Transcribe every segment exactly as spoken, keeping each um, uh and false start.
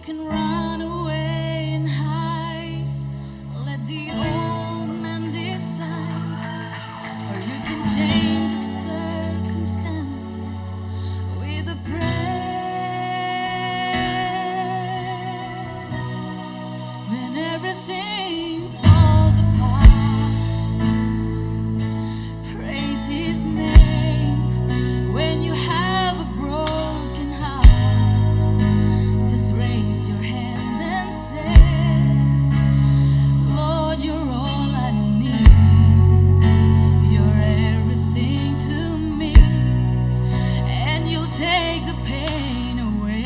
Can run away and hide. Let the old man decide. Or you can change your circumstances with a prayer. When everything falls apart, praise his name. When you have a broken heart, just raise your hands and say, "Lord, you're all I need. You're everything to me." And you'll take the pain away.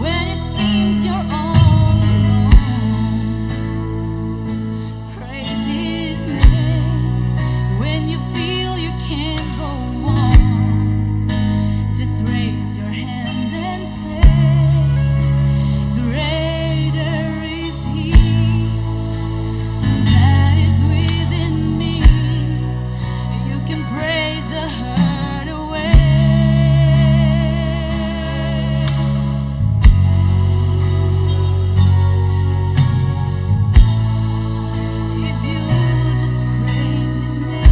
When it seems you're all alone, praise his name. When you feel you can't go on, just raise your hands and say, "Greater is he that is within me." You can praise the hurt away. If you just praise his name.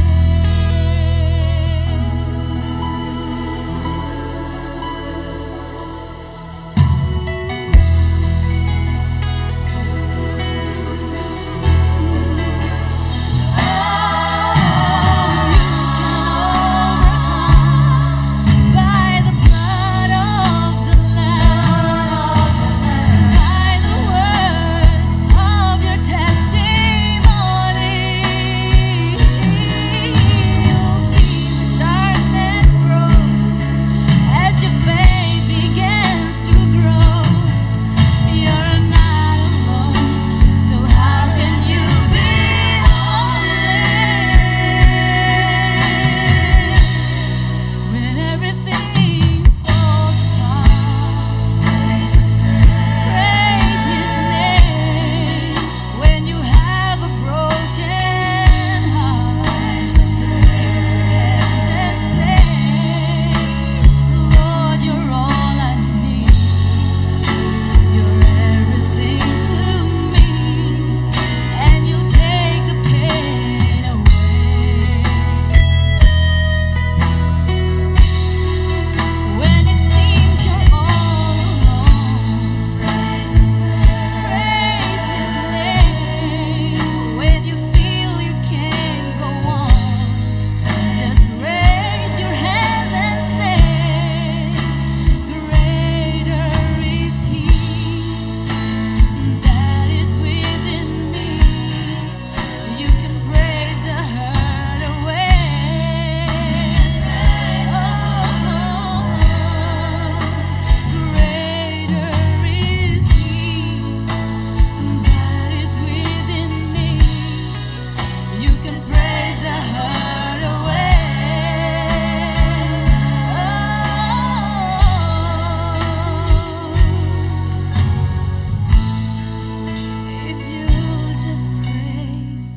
As your faith begins to grow, you're not alone. So how can you be holy when everything falls apart? Praise his name. Praise his name. When you have a broken heart, just raise your hand and say, "Lord, you're all I need. You're everything to me." And you'll take the pain away. When it seems you're all alone, praise his name. When you feel you can't go on, just raise your hands and say, "Greater is he that is within me." You can praise the hurt away. Oh, greater is he that is within me. You can praise the hurt away. Oh, if you'll just praise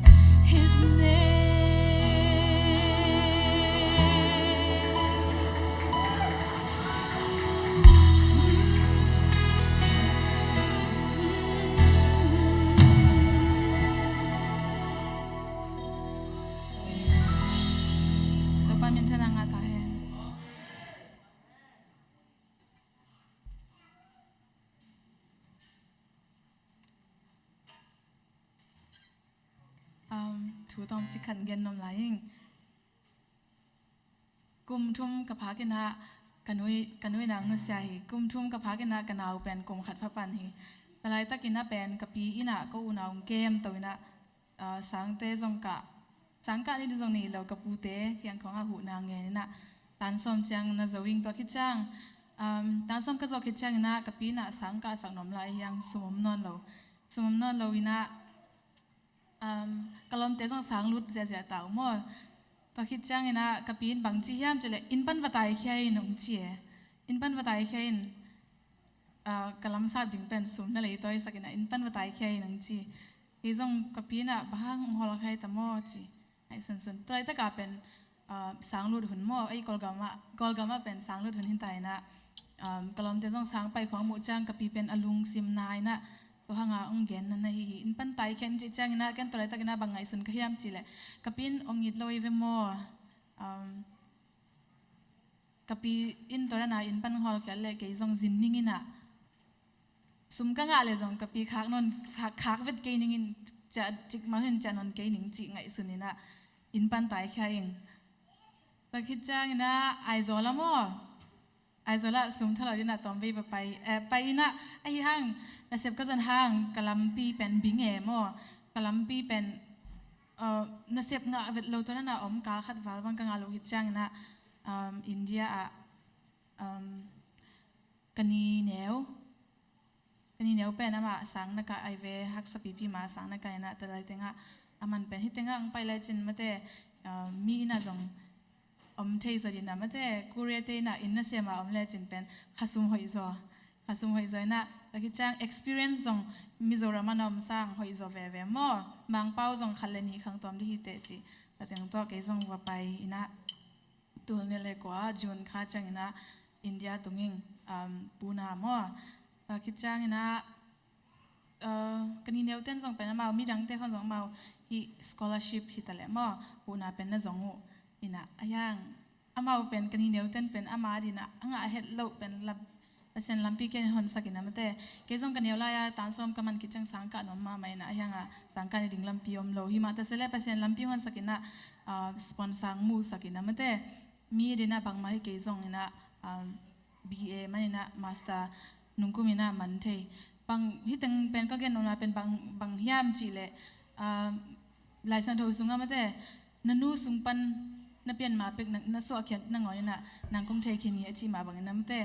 his name. Topa minthanna ngah ta hen. Um, thu tawmcik khat gen nuam lai ing. Kum thum ka phak in ah ka nui, ka nui nang nusia hi. Kum thum ka phak in ah ka nau pen kum khat pha pan hi. Tua laitak in ah pen ka pi in ah ka unau kem to in ah, ah, sangte zong kah, sang kah ni ding zong nei lo, ka pute kiang khawng ah huhna ngen in ah tan sawm ciang na zo ing. Tua khit ciang, um, tan sawm ka zawh khit ciang in ah ka pi in ah sang kahsak nuam lai hi hang, sum om nawn lo. Sum om nawn lo in ah, um, ka lawmte zong sang lut ziahziah ta uh maw. Tua khit ciang in ah ka pi in bang ci hiam cih leh, "Inn pan va taikhia in," hong ci e. "Inn pan va taikhia in, ah, ka lamsap ding pen sum na lei tawisak in ah inn pan va taikhia in," hong ci. Kei zong ka pi in ah, "Bang hang hong hawlkhia ta maw?" ci. Ai sunsun. Tua laitak ah pen, uh, sang lut hun maw, ei Kawlgam ah, Kawlgam ah pen sang lut hun hi ta in ah, um, ka lawmte zong sang pai khawng muh ciang ka pi pen a lungsim na in ah, tua hang a ong gen na na hi hi. Inn pan tai khen cih ciang in ah, ken tua laitak in ah bang ngaihsun ka hiam cih leh, ka pi in ong it lo hi ve maw. Um, ka pi in tua dan a inn pan hawlkhiat leh kei zong zin ning in ah, sum ka ngah leh zong ka pi khak nawn, khak, khak vet kei ning in, ciah, cikmah hun ciah nawn kei ning cih ngaihsun in ah inn pan taikhia ing. Tua khit ciang in ah Aizawl ah maw, Aizawl ah sum tha lo ding in ah tawmvei va pai, eh, pai in ah, ahi hang nasep ka zon hang ka lampi pen bing e maw, ka lampi pen, uh, nasep ngah vet lo tua dan a om, kal khat val bang ka ngah lo khit ciang in ah, um, India ah, um, ka ni neu, ka ni neu pen amah sang na kah ai ve, haksa pipi mah sang na kah in ah, tua lai teng ah aman pen hih teng ah ong pai lai cin mate, uh, mi in ah zong om thei zaw ding in ah mate, Korea te in ah inn nasem a om le cin pen khasum hoih zaw, khasum hoih zaw in ah, tua khit ciang experience zong Mizoram ah na om sang hoih zaw veve maw, Mangpau zong khat le nih khang tawm ding hi teh ci, tua teng tawh kei zong va pai in ah, tul nih le kua June kha ciang in ah India tung ing, um, Pune maw. Tua khit ciang in ah, uh, ka ni neu ten zong pen amau, midangte khawng zong amau hih scholarship hi ta leh maw, Pune pen na zong uh in ah, ahi hang amau pen ka ni neu ten pen ama ding in ah a ngah het loh pen lam, Pasian lampi ken honsak in ah mate. Kei zong ka neu lai a tan sawm ka man khit ciang sang kah nuam mahmah in ah, ahi hang a sang kah ni ding lampi om lo. Hi mah ta se leh Pasian lampi honsak in ah, ah, sponsor musak in ah mate. Mi ding in ah bangmah hi kei zong in ah, um, B A man in ah master nungkum in ah man thei. Bang hih teng pen ka gen nopna pen bang, bang hiam cih leh, um, Lai Siangtho sung ah mate, na nu sung pan na pian ma pek na, na suahkhiat nangawn in ah nang kong theikhia ni a cih mah bang in ah mate.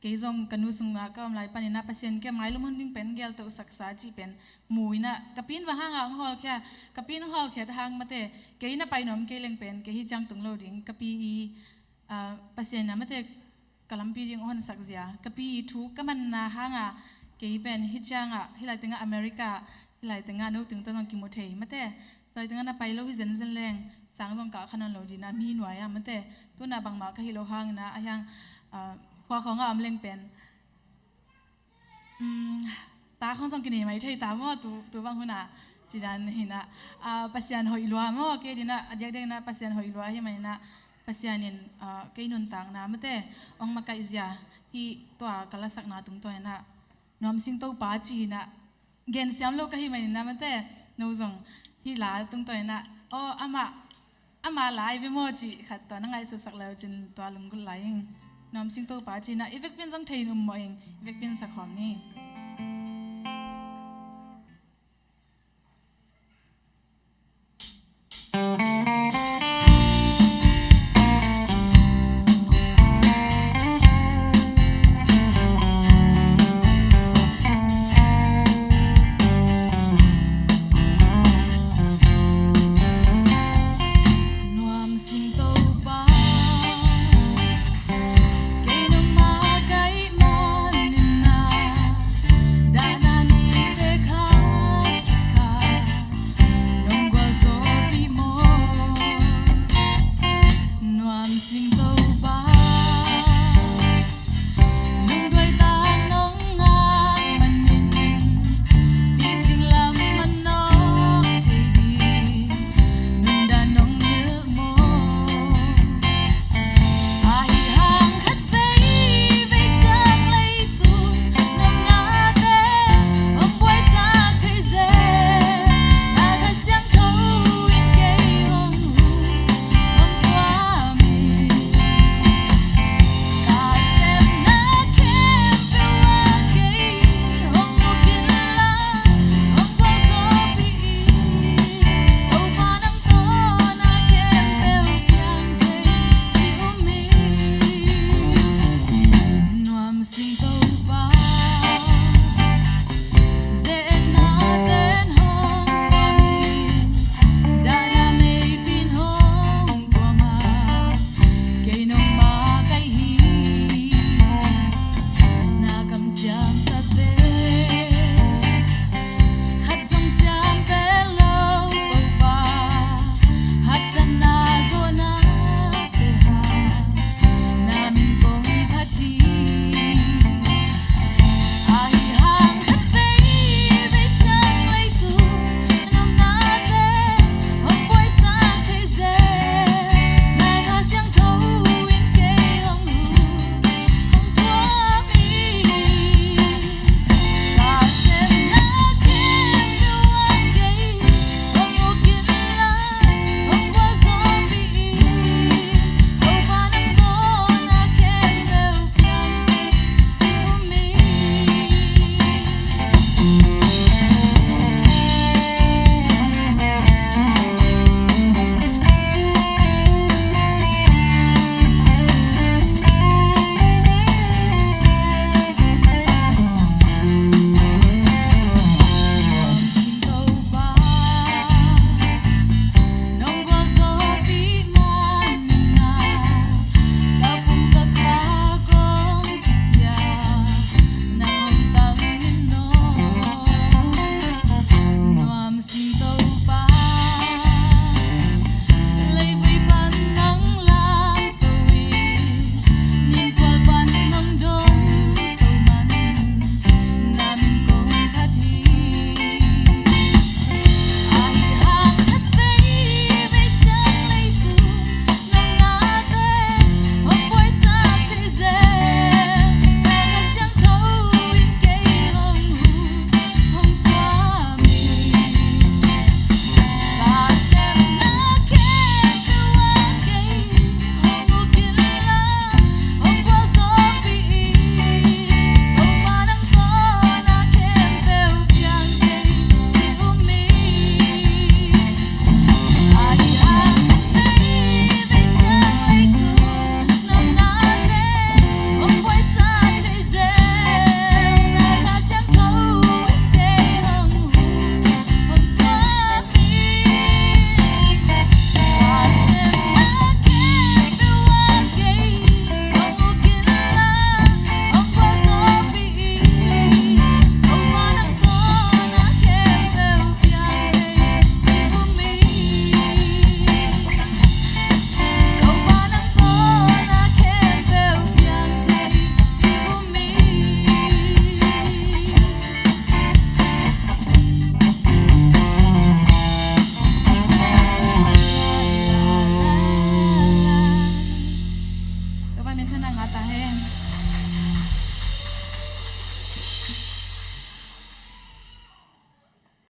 Kei zong ka nu sung ah ka om lai pan in ah Pasian kiang mailum hun ding pen geltohsak sa cih pen mu in ah, ka pi in bang hang a ong hawlkhia, ka pi in ong hawlkhiat hang mate, kei na pai nuam kei leng pen kei hih ciang tung lo ding, ka pi i, ah, Pasian in ah mate ka lampi ding ong honsak zia, ka pi i thu ka manna hang a, kei pen hih ciang ah, hih lai teng ah America, hih lai teng ah no tung tawh zong kimu thei mate. Tua lai teng ah na pai lo hi zenzen leng, sang zong kah kha nawn lo ding in ah mi nuai ah mate. Tu in ah bangmah ka hi lo hang in ah, ahi hang, ah, khua khawng ah om leng pen, um, ta khawng zong kinei mai thei ta maw, tu, tu bang hun ah, ci dan hi in ah, ah, Pasian hoih lua maw, kei ding in ah, a diakdiak in ah Pasian hoih lua hi man in ah, Pasian in, ah, kei nuntakna mate ong makaih zia, hih tua ka lasakna tungtawn in ah, Nuam Sing Topa ci in ah, gen siam lo ka hi man in ah mate, no zong hih la tungtawn in ah, aw, amah, amah la ai ve maw cih khat tua na ngaihsutsak le uh cin tua lunggulh lai ing. Nuam Sing Topa ci in ah, i vekpi in zong thei in um mawh ing, i vekpi in sakhawm ni.